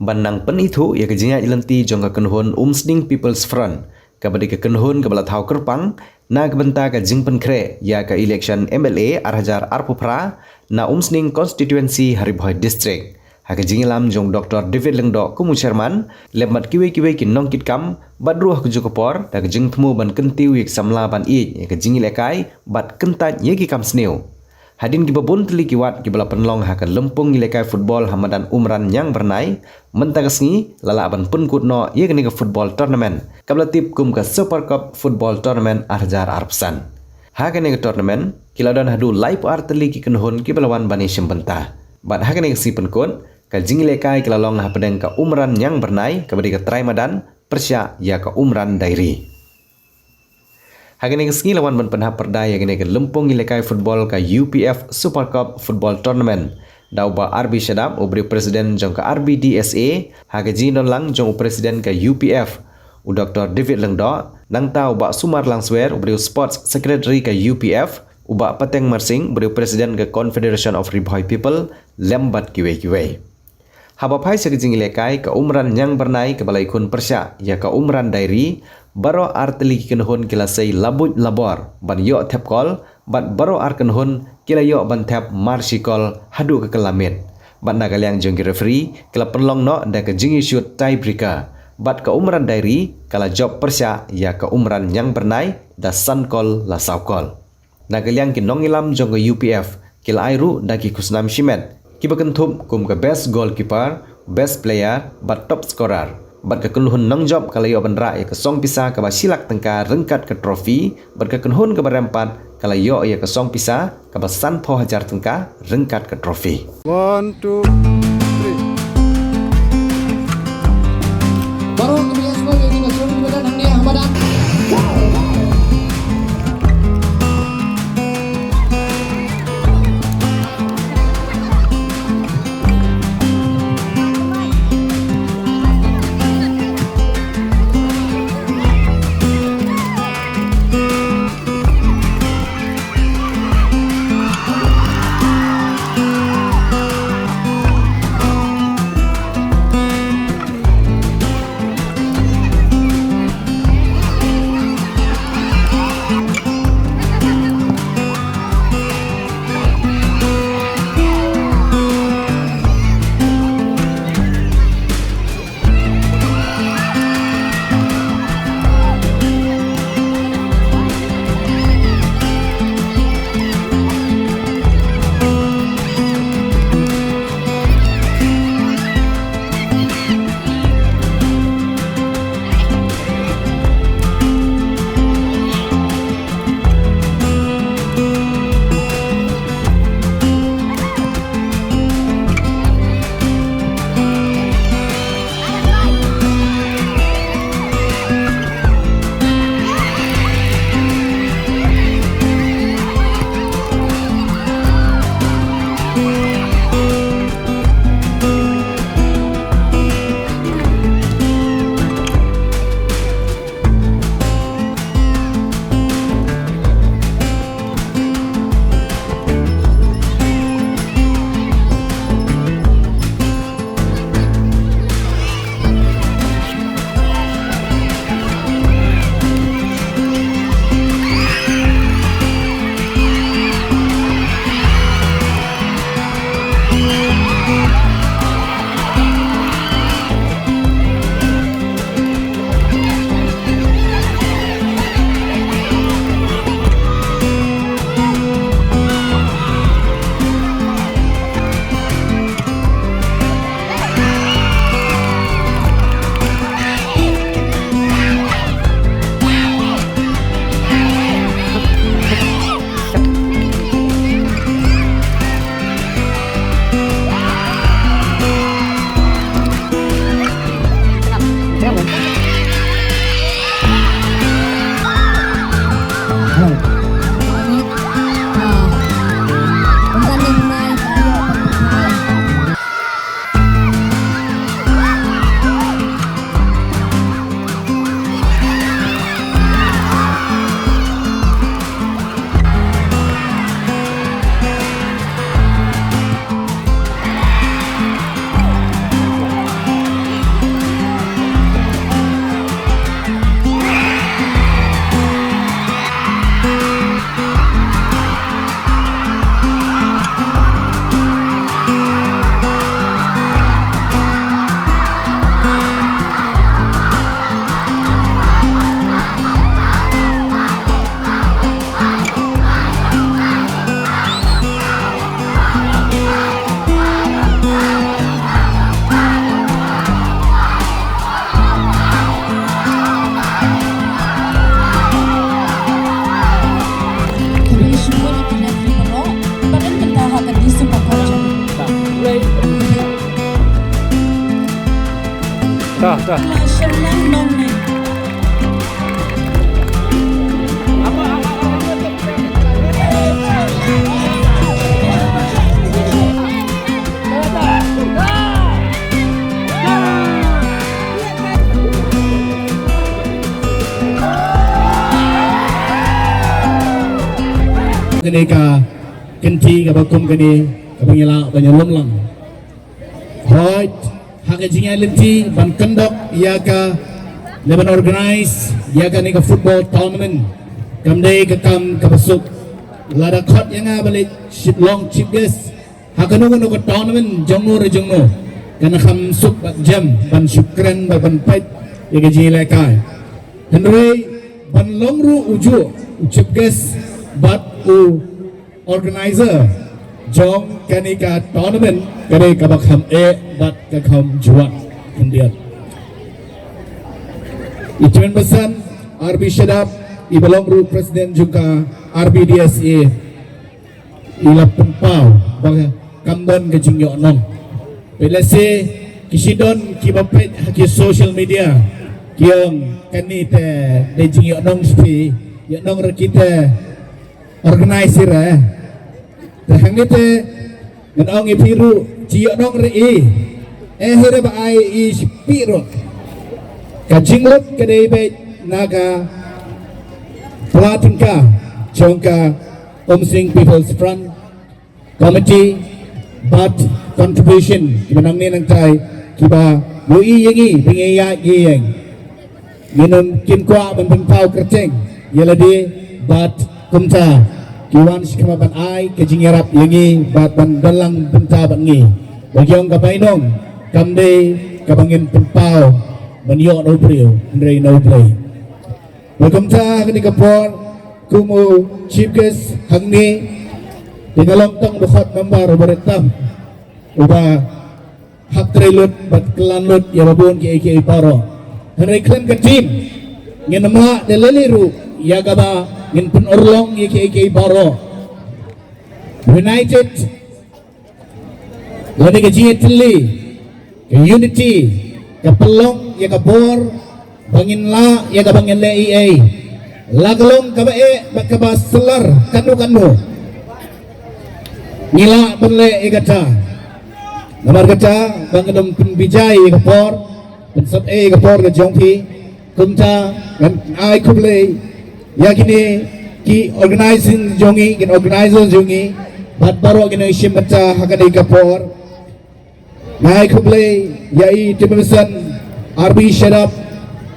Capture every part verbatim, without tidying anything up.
Ban nang pynithuh ïa ka jingïaid lynti jong ka kynhun Umsning People's Front, kaba dei ka kynhun kaba la thaw kyrpang na ka bynta ka jingpynkhreh ïa ka election M L A ar hajar arphew phra na Umsning Constituency ha Ri Bhoi District. Ha ka jingïalam jong Doctor David Lyngdoh kum u chairman, lem bad kiwei kiwei ki nongkitkam, bad ruh ha kajuh ka por, da ka jingthmu ban kyntiew ïa ki samla ban ïeit ïa ka jingïalehkai, bad kyntait ïa ki kam sniew. Hadien kiba bun tylli ki wat kiba la pynlong ha ka lympung ïalehkai football ha madan Umran Ñiang Byrnai, mynta ka sngi, la lah ban pynkut noh ïa kane ka football tournament, kaba la tip kum ka Super Cup Football Tournament ar hajar arphew san. Ha kane ka tournament, ki la don haduh laiphew ar tylli ki kynhun kiba la wan ban ïashim bynta. Bad ha kane ka sngi pynkut, ka jingïalehkai ka la long hapdeng ka Umran Ñiang Byrnai, kaba dei ka trai madan, pyrshah ïa ka Umran Dairy. Ha kane ka sngi la wan ban pynhap pyrda ïa kane ka lympung ïalehkai football ka U P F Super Cup Football Tournament da u Bah R B Shadap, u briew president jong ka R B D S A, ha ka jingdon lang jong u president ka U P F, u Doctor David Lyngdoh, nangta u Bah Sumar Langswer, u briew sports secretary ka U P F, u Bah Pateng Marsing, u briew president ka Confederation of Ri Bhoi People, lem bad kiwei kiwei. Haba phai sha ka jingïalehkai, ka Umran Ñiang Byrnai kaba la ïakhun pyrshah ïa ka Umran Dairy, baroh ar tylli ki kynhun ki la sei labuit labor ban ïoh thep kol, bad baroh ar kynhun ki la ïoh ban thep mar shi kol haduh ka kylla miet. Bad na ka liang jong ki referee, ki la pynlong noh da ka jingïashut tiebreaker, bad ka Umran Dairy ka la jop pyrshah ïa ka Umran Ñiang Byrnai da san kol la saw kol. Na ka liang ki nongïalam jong ka U P F, ki la ai ruh da ki khusnam shimet, kiba kynthup kum ka best goalkeeper, best player, bad top scorer. Bad ka kynhun nongjop ka la ïoh ban rah ïa ka song pisa kaba shi lak tyngka ryngkat ka trophy, bad ka kynhun kaba rem pat ka la ïoh ïa ka song pisa kaba sanphew hajar tyngka ryngkat ka trophy. One, two, three. Baroh ki best player ki nation ki ba don hangne ha madan. Kane ka kynti kaba kum kane kaba ngi lah ban ïalum lang. Hooid, ha ka jingïaid lynti ban conduct ïa ka, ne ban organize ïa kane ka football tournament, kam dei ka kam kaba suk. Lada khot ïa nga ban leit long chief guest ha kano kano ka tournament jong no re jong no, kan kham suk bad jem ban shu kren bad ban peit ïa ka jingïalehkai. Hynrei ban long ruh u juh u chief guest bad u organizer jong kane ka tournament, ka dei kaba kham eh bad ka kham jwat khyndiat. I Chairman Basan, R B Shadap, iba long ruh president jong ka R B D S A, i la pynpaw ba kam don ka jingïohnong. Peit lehse ki shu don kiba peit ha ki social media, ki ong kane te dei jingïohnong sha phi, ïohnong re ki te organize re. Te hangne te ngan ong ïa phi ruh, jingïohnong re i, eh, hi re ba ai i shipih ruh. Ka jinglut ka dei beit na ka pla tyngka jong ka Umsning People's Front Committee bad contribution kiba nangne nangtai kiba ïohi ïa ngi ba ngi ïaid ïeng. Ngin ym, kim kwah ban pynpaw kyrteng ïa lade bad kumta ki wan sha khmat ban ai ka jingïarap ïa ngi bad ban don lang bynta bad ngi. Ba ki ong ka bainong kam dei kaba ngin pynpaw ban ïoh na u briew, hynrei na U Blei. Bad kumta ha kane ka por, kum u chief guest hangne, te nga long tang u dkhot member uba rit tam, uba hap trei lut bad kyllan lut ïa ba bun kiei kiei baroh. Hynrei khlem ka team, ngin ym lah da lei lei ruh ïa kaba ngin pynurlong ïa kiei kiei baroh. United, lane ka jingïatylli, ka unity, ka pynlong ïa ka bor ba ngin lah ïa kaba ngin leh ei ei. La ka long kaba eh bad kaba shlur katno katno, ngi lah ban leh ïa kata. Namar kata ba ngin ym pynbijai ïa ka por, pynsep ei ïa ka por ka jong phi. Kumta ngan ai khublei ïa kine ki organizing jong ngi, ki organizer jong ngi, bad baroh ki nongshim bynta ha kane ka por. Nga ai khublei ïa i Timothy R B Shadap,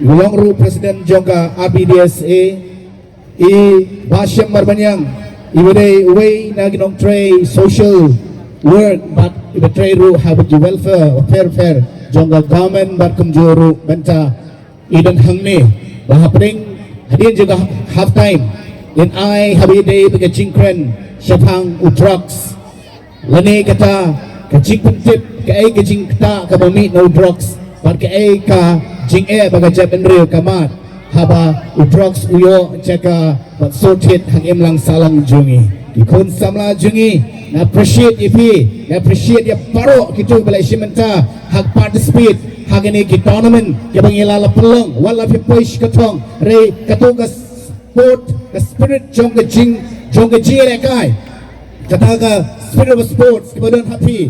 i long ruh president jong ka R B D S A, i Bah Shem Marbaniang, iba dei uwei na ki nongtrei social work bad iba trei ruh ha ki welfare, welfare jong ka government bad kumjuh ruh bynta i don hangne, ba hapdeng hadien jong ka half time, in ai haba ïadei bad ka jingkren shaphang u drugs, lane kata ka jingpyntip kaei ka jingktah kaba mih na u drugs bad kaei ka jingeh ba ka jaitbynriew ka mad haba u drugs u ïoh jaka bad shu thied ha ka imlang sahlang jong ngi. Ki khun samla jong ngi, nga appreciate ïa phi, nga appreciate ïa baroh kito ba la shim bynta ha ka participate ha kine ki tournament kiba ngi la, la pynlong. Wat la phi poi sha ka thong, hynrei kato ka sport, ka spirit jong ka jing, jong ka jingïalehkai, kata ka spirit of sports kaba don ha phi,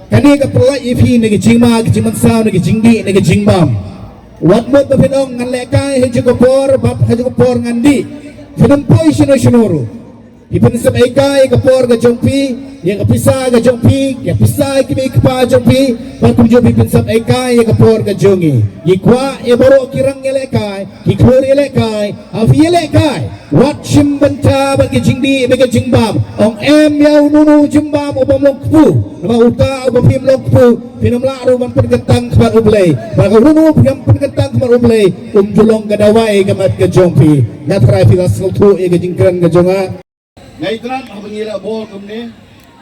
kane ka pynlait ïa phi na ka jingma, ka jingmynsaw, na ka jingdih, na ka jingbam. Wat mut ba phin ong ngan lehkai ha kajuh ka por bad ha kajuh ka por ngan dih. Phin ym poi shano shano ruh. Phi pynsep ei kai ïa ka por ka jong phi, ïa ka pisa ka jong phi, ïa ka pisa ki mei ki pa jong phi, bad kumjuh phi pynsep ei kai ïa ka por ka jong ngi. Ngi kwah ïa baroh ki rang ïalehkai, ki khur ïalehkai, ha phi ïalehkai, wat shim bynta bad ka jingdih bad ka jingbam. Ong em ïa uno uno u jingbam u bym long kpu. Namar uta uba phim long kpu, phin ym lah ruh ban pynkyntang khmat U Blei. Bad ka uno uno phim pynkyntang khmat U Blei, um ju long ka dawai ka met ka jong phi. Nga tharai phi la sngewthuh ïa ka jingkren ka jong nga. Nga itynnad haba ngi leh bol kumne,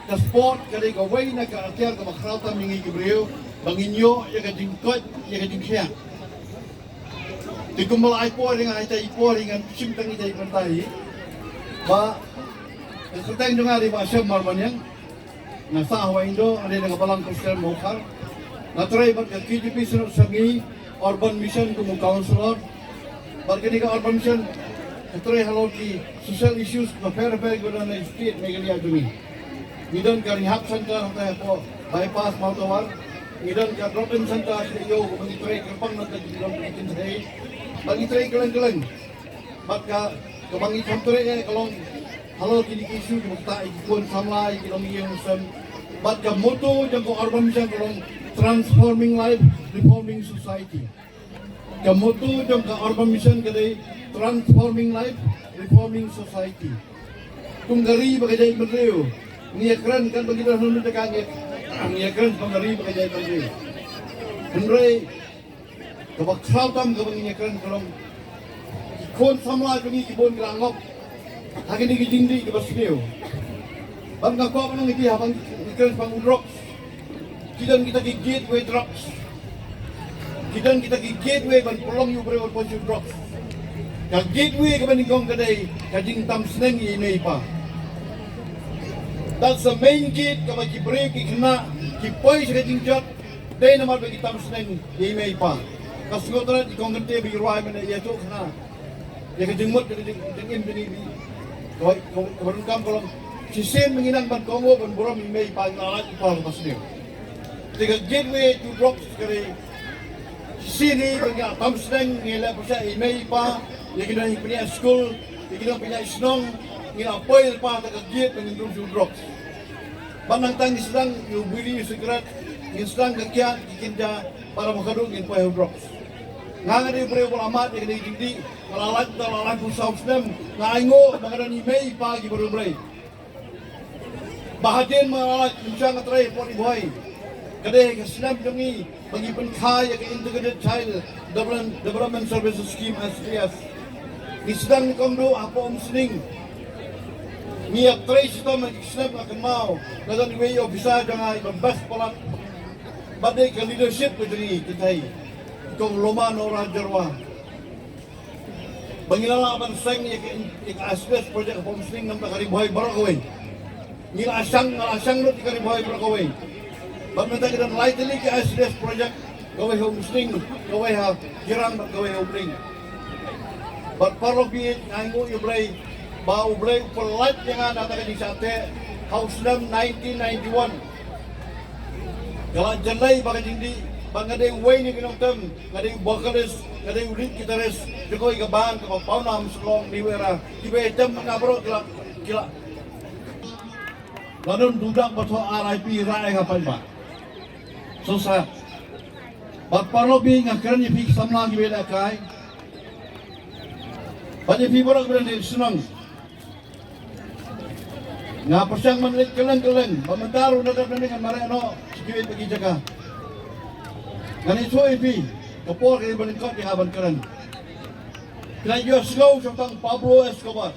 ka sport ka dei kawei na ka atiar kaba khraw tam ïa ngi ki briew, ba ngin ïoh ïa ka jingkoit, ïa ka jingkhiah. Te kumba la ai por ïa nga, ita i por ïa nga, shim tang ita i kynta hi. Ba ka kyrteng jong nga dei Bah Shem Marbaniang. Nga sah ha Wahyndoh, nga dei na ka Balang Khristan Mawkhar. Nga trei bad ka K J P Synod Sangni, Urban Mission kum u councillor. Bad kane ka Urban Mission ka trei halor ki social issues ba pher ba pher kiba don ha state Meghalaya jong ngi. Ngi don ka rehab center hangta hapoh bypass Mawtawar. Ngi don ka drop-in center ha Shillong kaba ngi trei kyrpang na ka jingdon ka jingtrei. Bad ngi trei kylleng kylleng. Bad ka, kaba ngi kham trei eh ka long halor kine ki issue kiba ktah ïa ki khun samla, ïa ki nongïing nongsem. Bad ka motto jong ka Urban Mission ka long Transforming Life, Reforming Society. Ka motto jong ka Urban Mission ka dei Transforming Life, Reforming Society. Kum ka ri ba ka jaitbynriew, ngi ïakren katba ngi don hangne, ngi ïakren sha ka ri ba ka jaitbynriew. Hynrei kaba khraw tam kaba ngin ïakren ka long ki khun samla jong ngi ki bun ki la ngop ha kine ki jingdih kiba sniew. Bad nga kwah ban ong ïa phi, haba ngi kren shaphang u drugs, ki don kita ki gateway drugs. Ki don kita ki gateway ban pynlong ïa u briew ban poi sha u drugs. Ka gateway kaba nyngkong ka dei ka jingtam sneng ïa i mei i pa. That's the main gate kaba ki briew ki khynnah ki poi sha ka jingjot. Dei namar ba ki tam sneng ïa i mei i pa. Ka sngewtynnat i kong Kyntien ba i rwai mynne, ïathuh khnang ïa ka jingmut, ïa ka jing, jingim jong ngi. Kawei, kawei, kaba donkam ka long, shisien ba ngi nang ban kohnguh ban burom ïa i mei i pa, ngi la lait i por kaba sniew. Te ka gateway to drugs ka dei shisien hi ba ngi la tam sneng, ngi la pyrshah ïa i mei i pa, ïa ki nongpynïaid skul, ïa ki nongpynïaid shnong, ngi la poi lypa ha ka gate ba ngin rung sha u drugs. Bad nangta ngi sdang ïa u biri, u sikret, ngi sdang ka kiad, ki kynja, bad haba khatduh ngin poi ha u drugs. Nga, nga dei u briew ba la mad ïa kane ka jingdih, nga la lait, nga la lait laiphew saw snem, nga ainguh ba nga don i mei i pa kiba riewblei. Ba hadien ba nga la lait, mynshwa nga trei hapoh Ri Bhoi. Ka dei ka snem jong ngi ba ngi pynkha ïa ka Integrated Child Development, Development Services Scheme, I C D S. Ngi sdang, ngi kongduh hapoh Umsning. Ngi ïa trei shitom ha ki snem, nga kynmaw nga don iwei i officer jong nga iba best palat. Bad dei ka leadership ka jong ngi, kynthei, i kong Loma Nora Jyrwa. Ba ngi la lah ban seng ïa ka, ïa ka I C D S project hapoh Umsning namar ka Ri Bhoi baroh kawei. Ngi la shang, nga la shang lut ïa ka Ri Bhoi baroh kawei. Bad mynta ki don lai tylli ki I C D S project, kawei ha Umsning, kawei ha Jirang bad kawei ha Umling. Bad paralok, nga ainguh ïa U Blei ba U Blei u pynlait ïa nga na kata ka jingshah teh ha u snem nineteen ninety-one. Ka la jyllei bad ka jingdih, bad nga dei uwei na ki nongtem, nga dei u vocalist, nga dei u lead guitarist jong kawei ka band kaba pawnam Shillong, New Era. Kiba ïatem bad nga baroh ki la, ki la, la don dudak ba thoh R I P, rah ïa nga paidbah. So sad. Bad paralok, nga kren ïa phi ki samla kiba ïalehkai bad ïa phi baroh kiba don ha shnong. Nga pyrshang ban leit kylleng kylleng, bad mynta ruh nga dep ngan mareh noh sha kiwei pat ki jaka. Ngan ïathuh ïa phi, ka por ka dei ban lyngkot ïa nga ban kren. Phi la ïohsngew shaphang Pablo Escobar,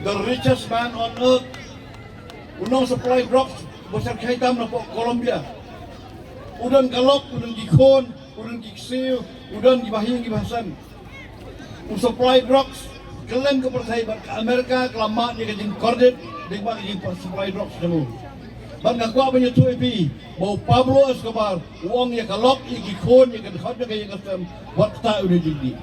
the richest man on earth. U nong supply drugs ba shyrkhei tam napoh Colombia. U don ka lok, u don ki khun, u don ki ksiew, u don kiba ha ïing kiba ha sem. U supply drugs kylleng ka pyrthei, bad ka America ka la mad ïa ka jingkordit lyngba ka jingsupply drugs jong u. Bad nga kwah ban ïathuh ïa phi ba u Pablo Escobar u ong ïa ka lok, ïa ki khun, ïa ka dkhot jong ka ïing ka sem, wat ktah ïa une u jingdih.